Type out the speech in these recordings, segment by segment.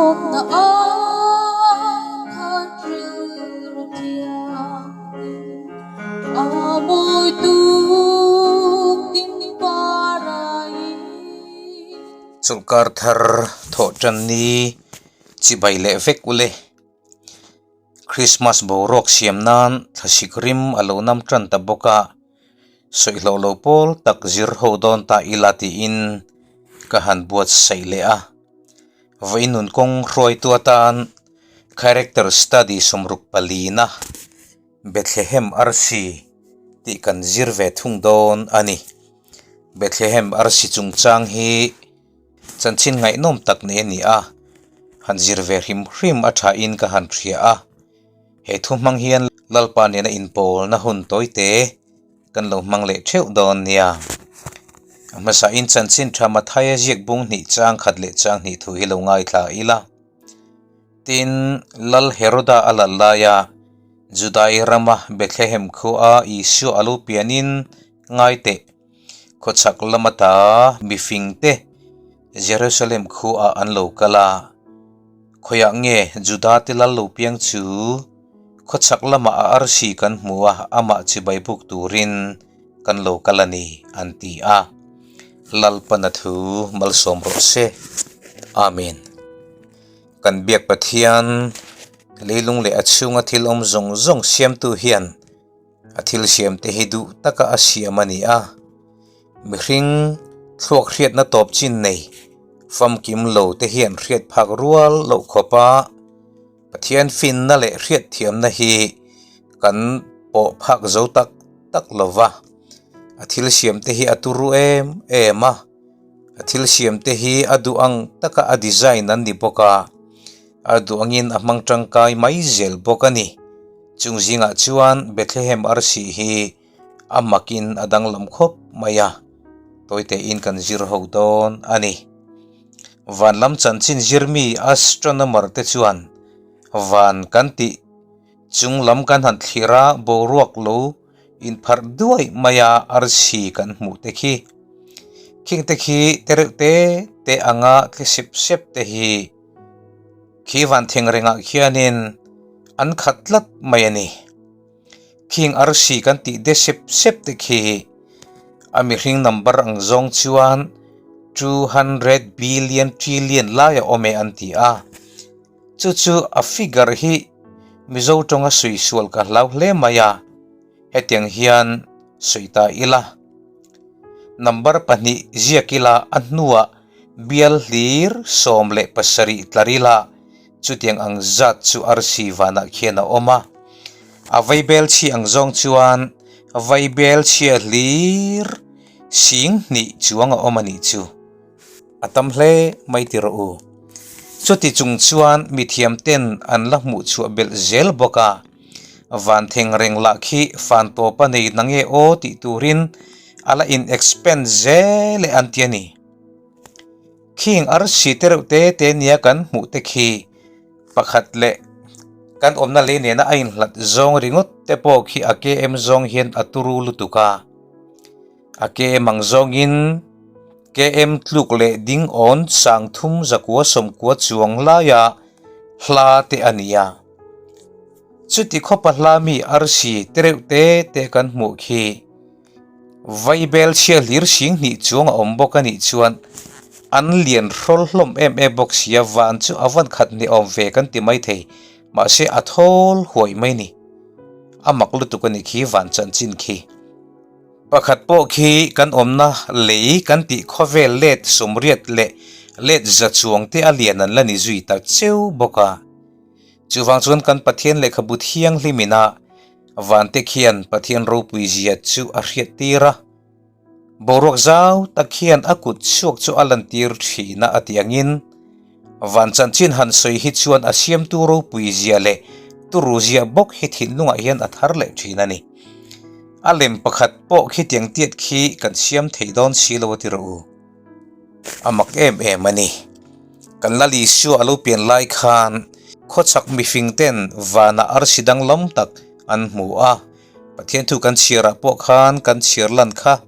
Lawmna ai khan rilru thianghlim a mawi tuk ding parai. Chawlhkar thar thawh tan ni chibai leh vek ule. Christmas boruak siam nan thlasik rim a lo nam tan ta bawk a, sawihlawh lo pawl tak zir ho dawn ta ila tiin ka han buatsaih leh a. Vawiin nun kawng hruaitu atan Character Study 64na Bethlehem Arsi tih kan zir ve thung dawn a ni. Bethlehem Arsi chungchang hi. Chanchin ngaihnawm tak nei a ni a, han zir ve hrim hrim a thain ka han hria a. He thu hmang hian Lalpa nena inpawlna hun tawite kan lo hmang leh theuh dawn nia. A hmasain chanchin tha Mathaia ziak bung hnih chang khat leh chang hnih thu hi lo ngaithla ila. Tin, Lal Heroda a lal laia Judai rama Bethlehem khua Isua a lo pianin ngai teh. Khawchhak lama ta mifing te Jerusalem khuaah an lo kal a, khawiah nge Juda te lal lo piang chu khawchhak lamah a arsi kan hmu a, amah chibai buk turin kan lo kal a ni, an ti a. Lalpana thu malsawm rawh se. Amen. Kan biak Pathian leilung leh a chhunga thil awm zawng zawng siamtu hian A thil siamte hi duh taka a siam a ni a, mihring thluak hriatna tawp chin nei famkim lo te hian hriat phak rual loh khawp a, Pathian finna leh hriatthiamna hi kan pawh phak zo tak tak lo va, a thil siamte hi a turu em em a, a thil siamte hi a duh ang taka a design an ni bawk a, a duh angin a hmang tangkai mai zel bawk a ni. Chung zingah chuan Bethlehem arsi hi a makin a danglam khawp mai a, tawitein kan zir ho dawn a ni. Van lam chanchin zirmi astronomer te chuan van kan tih chung lam kan han thlir a, boruak lo inpharh duai mai a arsi kan hmuh te khi. Khing te khi te reuh te te anga thli sep sep te hi. Khi van thing rengah khianin an khat tlat mai a ni. Khing arsi kan tih de sep sep te khi a mihring number ang zawng chuan 200 billion trillion lai a awm e an ti a. Chu chu a figure hi Mizo tawnga suisual ka hlau hle mai a, hetiang hian sawi ta ila. Number pahnih ziak ila a hnuah bial hlir 17 tlar ila chutiang ang zat chu arsi vanah khian a awm a. A vaibel chhi ang zawng chuan vaibel chhia hlir 2000 chuang a awm a nih chu. A tam hle mai ti rawh u. Chuti chung chuan mithiam ten an la hmuh chhuah belh zel bawk a. Van theng reng lah khi fan tawp a nei nange aw tih turin a la in expand zel e an ti a ni. Khing arsi te reuh te te nia kan hmuh te khi pakhat leh kan awmna lei nena a inhlat zawng ringawt te pawh khi a km zawng hian a turu lutuk a. A km ang zawngin km tluk leh ding awn 3990 chuang laia hla te a ni a. Chuti khawpa hla mi arsi te reuh te te kan hmuh khi vaibel chhia hlir 2000 chuang a awm bawk a nih chuan an lian hrawl hlawm em em bawk sia van chu a van khat ni awm ve kan ti mai thei mahse a thawl huai mai ni. A mak lutuk a nih khi van chanchin khi. Pakhat pawh khi kan awmna lei kan tih khawvel let 80 leh let 100 chuang te a lian an la ni zui ta cheu bawk a. Chuvang chuan kan Pathian lehkhabu thianghlim ina vante khian Pathian ropui zia chu a hriat tir a. Boruak zau tak hian a kut chhuak chu a lantir thina a ti angin van chanchin han sawi hi chuan a siamtu ropui zia leh turu zia bawk hi thinlungah hian a thar leh thin a ni. A lem pakhat pawh khi tiang tiat khi kan siam thei dawn si lo a ti rawh u. A mak em em a ni. Kan Lal Isua a lo pian lai khan khawchhak mifing ten vanah arsi danglam tak an hmu a. Pathian thu kan chhiarah pawh khan kan chhiar lan kha.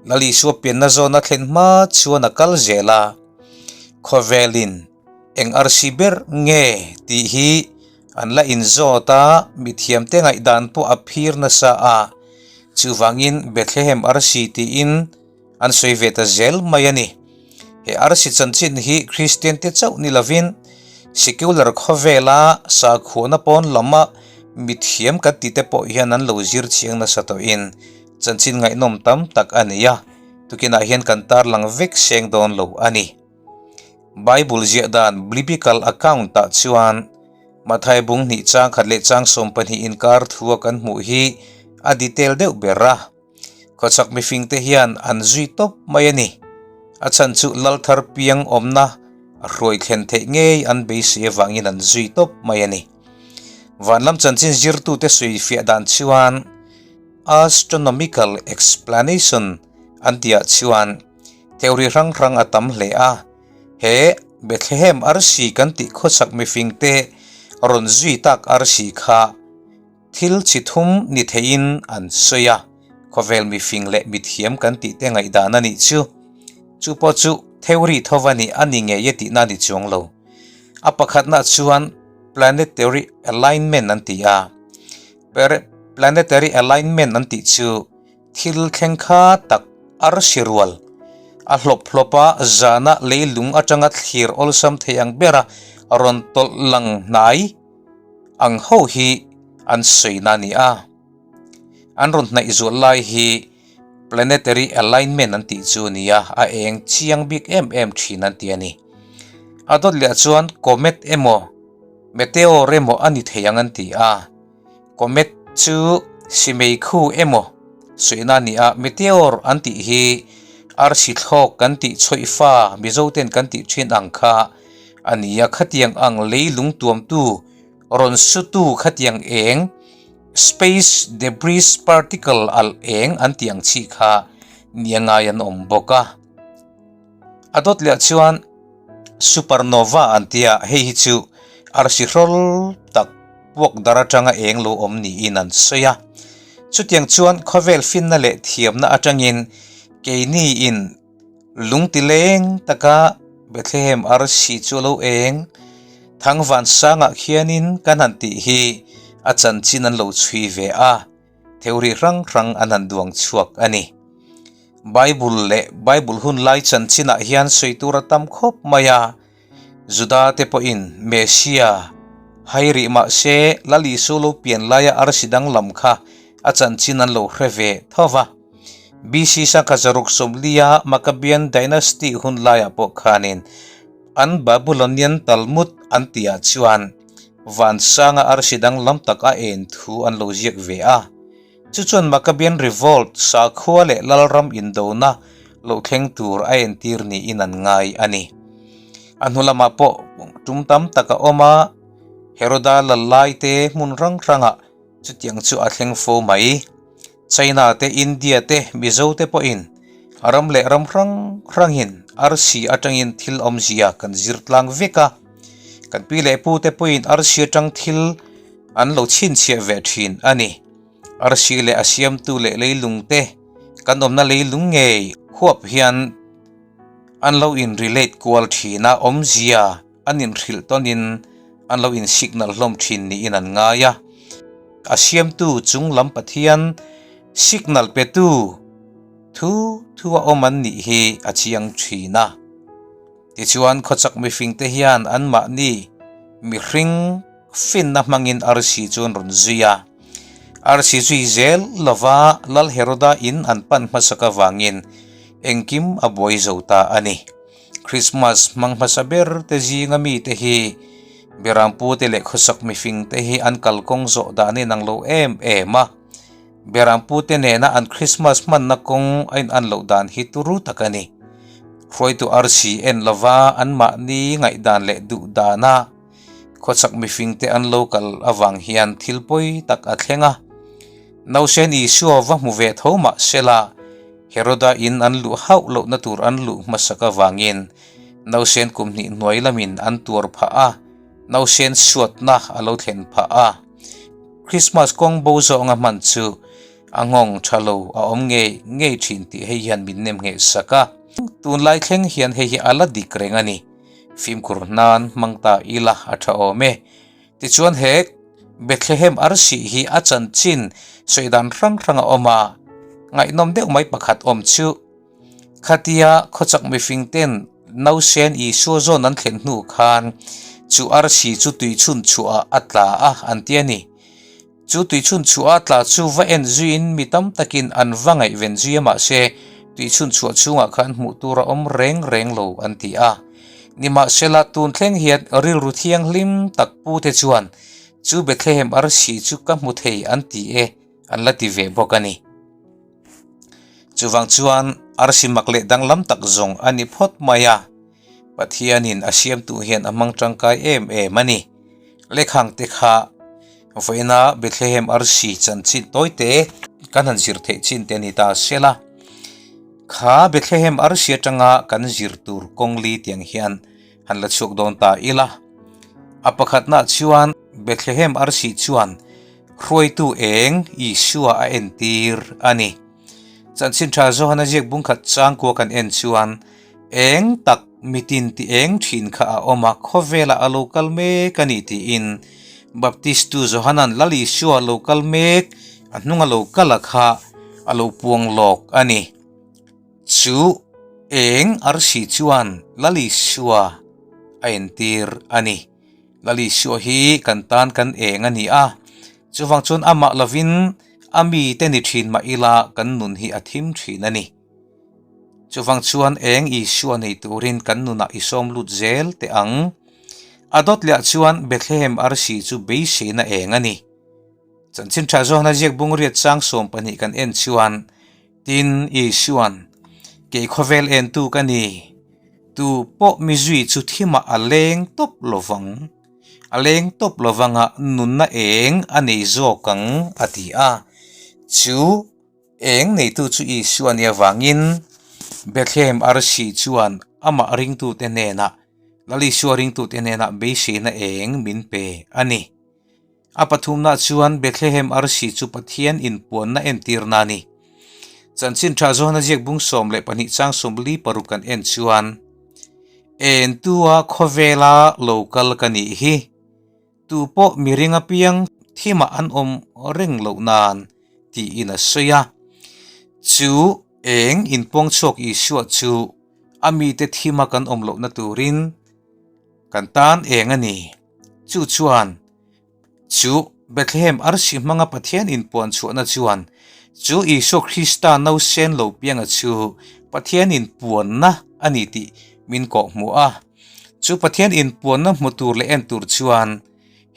Lal Isua pianna zawna thlen hma chuan a kal zel a. Khawvelin. Eng arsi ber nge tih hi an la inzawt a, mithiamte ngaihdan pawh a phir nasa a, chuvangin Bethlehem arsi tiin an sawi ve ta zel mai a ni. He arsi chanchin hi Kristiante chauh ni lovin secular khawvela sakhuana pawn lama mithiam kan tite pawh hian an lo zir chiang nasa tawhin chanchin ngaihnawm tam tak a nei a, tukinah hian kan tarlang vek seng dawn lo a ni. Bible ziah dan Biblical account ah chuan Mathai bung hnih chang khat leh chang 12 inkar thua kan hmuh hi a detail deuh ber a. Khawchhak mifing te hian an zui tawp mai a ni. A chhan chu lal thar piang awmna a hruai thlen theih ngei an beisei avangin an zui tawp mai a ni. Vanlam chanchin zirtute sawifiah dan chuan Astronomical explanation an tihah chuan Theory hrang hrang a tam hle a, he Bethlehem arsi kan tih khawchhak mifingte rawn zui tak arsi kha thil chi thum ni theiin an sawi a, khawvel mifing leh mithiam kan tih te ngaihdan a nih chu. Chu pawh chu theory tho a nih a ni ngei e tihna a ni chuang lo. A pakhatna chuan planetary alignment an ti a, planetary alignment an tih chu Thil thleng kha tak arsi rual a hlawp hlawp a, zana leilung atanga thlir awlsam thei ang bera rawn tawlh lang hnai ang ho hi an sawina a ni a. An rawn hnaih zual lai hi planetary alignment an tih chu a ni a, a eng chiang bik em em thin an ti a ni. A dawt leh chuan comet emaw meteor emaw a ni thei ang an ti a. Comet chu simei khu emaw suihna a ni a, meteor an tih hi arsi thlawk kan tih chhawih fa Mizo ten kan tih thin ang kha a ni a, khatiang ang leilung tuamtu rawn sutu khatiang eng space debris particle alh eng an tih ang chi kha nia ngai an awm bawk a. A dawt leh chuan supernova an tia hei hi chu arsi hrawl tak puak dar atanga eng lo awm niin an sawi a. Chutiang chuan khawvel finna leh thiamna atangin keini in lung ti leng taka Bethlehem arsi chu a lo eng Thangvan sangah khianin kan han tih hi a chanchin an lo chhui ve a, theory hrang hrang an han duang chhuak a ni. Bible leh Bible hun lai chanchinah hian sawi tur a tam khawp mai a. Juda te pawhin Messia hai rih mah se Lal Isu lo pian laia arsi danglam kha a chanchin an lo hre ve tho va. BC sangkhat zaruk sawmlia Maccabean Dynasty hun laiah pawh khanin an Babylonian Talmud an tihah chuan vansanga arsi danglam tak a en thu an lo ziak ve a. Chu chuan Maccabean Revolt, sakhua leh lalram indona lo thleng tur a entir niin an ngai a ni. A hnu lamah pawh tum tam tak a awm a, Heroda lal lai te hmun hrang hrangah chutiang chu a thleng fo mai. China te, India te, Mizo te pawhin ram leh ram hrang hrangin arsi atangin thil awmzia kan zir tlang vek a. Kan pi leh pu te pawhin arsi atang thil an lo chhinchhiah ve thin a ni. Arsi leh a siamtu leh leilung te kan awmna leilung ngei huap hian an lo in relate kual thin a, awmzia an inhrilh tawnin an lo in signal hlawm thin niin an ngai a. A siamtu chung lam Pathian signal petu thu thu a awm an nih hi a chiang thin a. Tichuan khawchak mifingte hian anmahni mihring finna hmangin arsi chu an rawn zui a. Arsi zui zel lova Lal Heroda in an pan hmasak avangin engkim a buai zo ta a ni. Krismas hmang hmasa ber te zinga mite hi Berampute leh khawsak mifingte hi an kalkawng zawh dan in ang lo em em a. Berampute nena an Krismas hmanna kawng a inan loh dan hi turu tak a ni. Hruaitu arsi en lova anmahni ngaihdan leh duh dana khawchhak mifingte an lo kal avang hian thil pawi tak a thleng a. Nausen Isua va hmu ve tho mah sela, Heroda in an luh hauh lohna tur an luh hmasak avangin nausen kum hnih hnuai lamin an tuar phah a, nausen suatna a lo thlen phah a. Christmas kawng bo zawnga hman chu a nghawng tha lo a awm ngei ngei thin tih hei hian min nem ngheh sak a. Tunlai thleng hian hei hi a la dik reng a ni. Fimkhur nan hmang ta ila a tha awm e. Tichuan he Bethlehem arsi hi a chanchin sawi dan hrang hrang a awm a, ngaihnawm deuh mai pakhat awm chu. Khatia khawchak mifing ten nausen Isua zawn an thlen hnu khan chu arsi chu tuichhun chhuah a tla a an ti a ni. Chu tuichhun chhuah a tla chu va en zuiin mi tam takin an va ngaihven zui a mahse tuichhun chhuah chhungah khan hmuh tur a awm reng reng lo an ti a. Nimahsela tun thleng hian rilru thianghlim tak pu te chuan chu Bethlehem arsi chu ka hmu thei an ti e an la ti ve bawk a ni. Chuvang chuan arsi mak leh danglam tak zawng a ni phawt mai a. Pathianin a siamtu hian a hmang tangkai em em a ni. Lekhang te kha vawiina Bethlehem arsi chanchin tawite kan han zir theih chin te a ni ta sela. Kha Bethlehem arsi atanga kan zir tur kawng li tiang hian han la chhuak dawn ta ila. A pakhatnaah chuan Bethlehem arsi chuan hruaitu eng Isua a entir a ni. Chanchin tha Johana ziak bungkhat changkua kan en chuan Eng tak mitin ti eng thin kha a awm a, khawvelah a lo kal mek a ni tiin Baptistu Johana'n Lal Isua lo kal mek, a hnunga lo kal a kha a lo puang lawk a ni. Chu eng arsi chuan Lal Isua a entir a ni. Lal Isua hi kan tan kan eng a ni a, chuvang chuan amah lovin a mite ni thin mah ila kan nun hi a thim thin a ni. Chuvang chuan eng Isua nei turin kan nunah i sawm lut zel teh ang. A dawt leh ah chuan Bethlehem arsi chu beiseina eng a ni. Chanchin tha zawhna ziak bungriat chang 12 kan en chuan, Tin, Isua'n, Kei khawvel entu ka ni, tu pawh mi zui chu thimah a leng tawp lovang, a leng tawp lovanga nunna eng a nei zawk ang, a ti a. Chu Eng neitu chu Isua nia vangin Bethlehem arsi chuan amah ringtute hnenah, Lal Isua ringtute hnenah beiseina eng min pe a ni. A pathumna chuan Bethlehem arsi chu Pathian inpuanna entirna a ni. Chanchin tha zawhna ziak bung 12 chang 46 kan en chuan, Entua khawvela lo kal ka nih hi. Tu pawh miring apiang thimah an awm reng loh nan tiin a sawi a. Chu eng inpawng chhuak Isua chu a mite thima kan awm lohna turin kan tan eng a ni. Chu chuan chu Bethlehem arsi hmanga Pathian inpuan chhuahna chuan chu Isua Krista nausen lo pianga chu Pathian inpuanna a ni tih min kawhhmuh a. Chu Pathian inpuanna hmu tur leh en tur chuan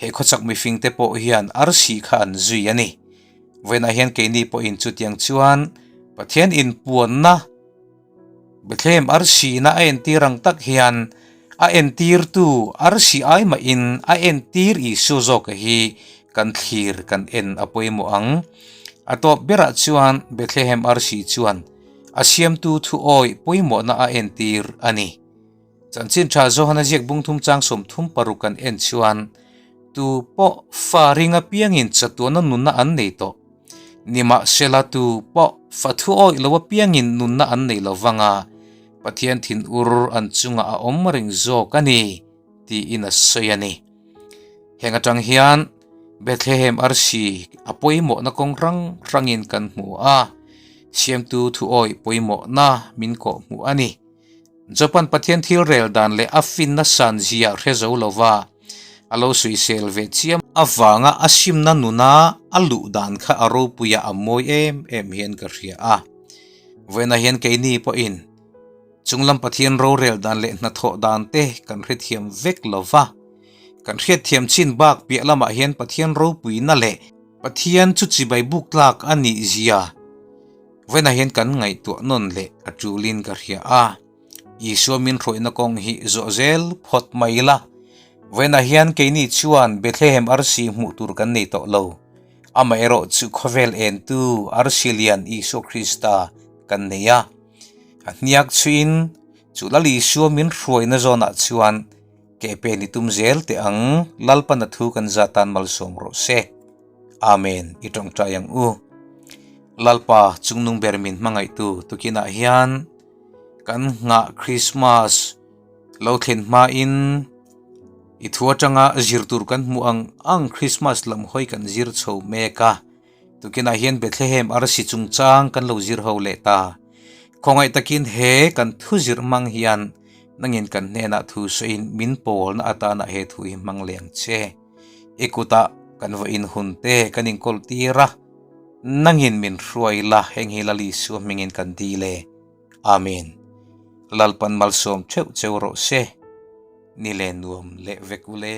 he khawchak mifingte pawh hian arsi kha an zui a ni. Vawiinah hian keini pawhin chutiang chuan Pathian inpuanna Bethlehem arsina a entir ang tak hian a entirtu arsi ai mahin a entir Isua zawka hi kan thlir kan en a pawimawh ang. A tawp berah chuan Bethlehem arsi chuan a siamtu thu awih pawimawhna a entir a ni. Chanchin tha Johana ziak bung thum chang 36 kan en chuan tu pawh fa ring apiangin chatuana nunna an nei tawh. Nimahsela tu pawh fa thu awih lo apiangin nunna an nei lo vanga Pathian thin ur an chungah a awm reng zawk a ni tiin a sawi a ni. Heng atang hian Bethlehem arsi a pawimawhna kawng hrang hrangin kan hmu a, siamtu thu awih pawimawhna min kawhhmuh a ni. Japan Pathian thil rel dan leh a finna san zia hre zo lova a lo suisel ve chiam avanga a simna nuna a luh dan kha a ropuia a mawi em em hian ka hria a. Vawiinah hian keini pawhin chunglam Pathian rorel dan leh hnathawh dan te kan hrethiam vek lova, kan hriatthiam chin bak piah lamah hian Pathian ropuina leh Pathian chu chibai buk tlak a nih zia Vawiinah hian kan ngaihtuah nawn leh a tulin ka hria a, Isua min hruaihna kawng hi zawh zel phawt mai ila. Vawiinah hian keini chuan Bethlehem arsi hmuh tur kan nei tawh lo. Amaherawh chu khawvel entu arsi lian Isua Krista kan nei a. A hniak chhuiin chu Lal Isua min hruaihna zawnah chuan ke pen i tum zel teh ang, Lalpana thu kan zah tan malsawm rawh se. Amen i tawngtai ang u. Lalpa chungnung ber min hmangaihtu tukinah hian kan nghah Christmas Lo thlen hmain i thu atanga zir tur kan hmuh ang ang Krismas lam hawi kan zir chho mek a. Tukinah hian Bethlehem arsi chungchang kan lo zir ho leh ta. Khawngaih takin he kan thu zir hmang hian nangin kan hnenah thu sawiin min pawlna atana he thu hi hmang leh ang che. I kutah kan va inhun te kan inkawl tir a, nangin min hruai la heng hi Lal Isua hmingin kan dil e. Amen. Lalpan malsawm theuh cheu rawh se. Ni le nuam leh vek u le.